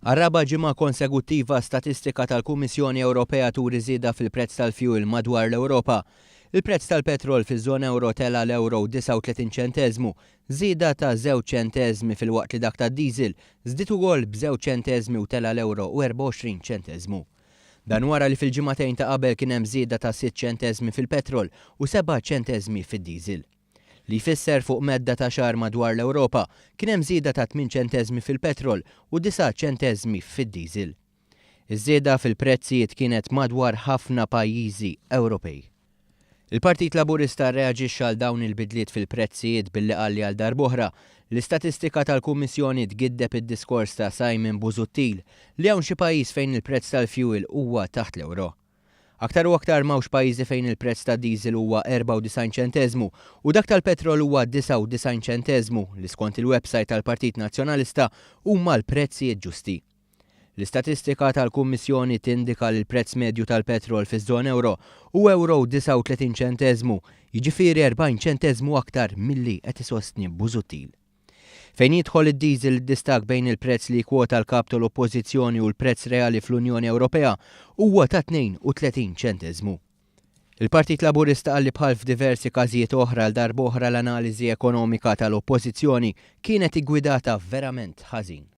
Għar-raba' ġimgħa konsekuttiva statistika tal-Kummissjoni Ewropea turi żieda fil-prezz tal-fjuwil madwar l-Ewropa. Il-prezz tal-petrol fiż-żona ewro tela' l-ewro u 39 ċenteżmu, żieda ta' żewġ ċenteżmi filwaqt li dak tad-diesel żdied ukoll b'żewġ ċenteżmi u tela' l-ewro u 24 ċenteżmu. Dan wara li fil-ġimagħtejn ta' qabel kien hemm żieda ta' sitt ċenteżmi fil-petrol u seba' ċenteżmi fid-diesel. Li jfisser fuq medda ta' xahar madwar l-Ewropa kien hemm żieda ta' tmien ċenteżmi fil-petrol u disa' ċenteżmi fid-diesel. Iż-żieda fil-prezzijiet kienet madwar ħafna pajjiżi Ewropej. Il-Partit Laburista rreaġixxa għal dawn il-bidliet fil-prezzijiet billi qal li għal darb'oħra, l-istatistika tal-Kummissjoni tgiddeb id-diskors ta' Simon Busuttil li hawn xi pajjiż fejn il-prezz tal-fjuwil huwa taħt l-ewro. Aktar u aktar m'hawnx pajjiżi fejn il-prezz tad-diesel huwa 94 ċenteżmu u dak tal-petrol huwa 99 ċenteżmu li skont il-websajt tal-Partit Nazzjonalista huma l-prezzijiet ġusti. L-istatistika tal-Kummissjoni tindika li l-prezz medju tal-petrol fiż-żona ewro hu ewro u 39 ċenteżmu, jiġifieri 40 ċenteżmu aktar milli qed isostni Busuttil. Fejn jidħol id-diesel id-distakk bejn il-prezz li jikkwota l-Kap tal-Oppożizzjoni u l-prezz reali fl-Unjoni Ewropea huwa ta' 32 ċenteżmu. Il-Partit Laburista qal li bħal f'diversi każijiet oħra għal darb'oħra l-analiżi ekonomika tal-Oppożizzjoni kienet iggwidata verament ħażin.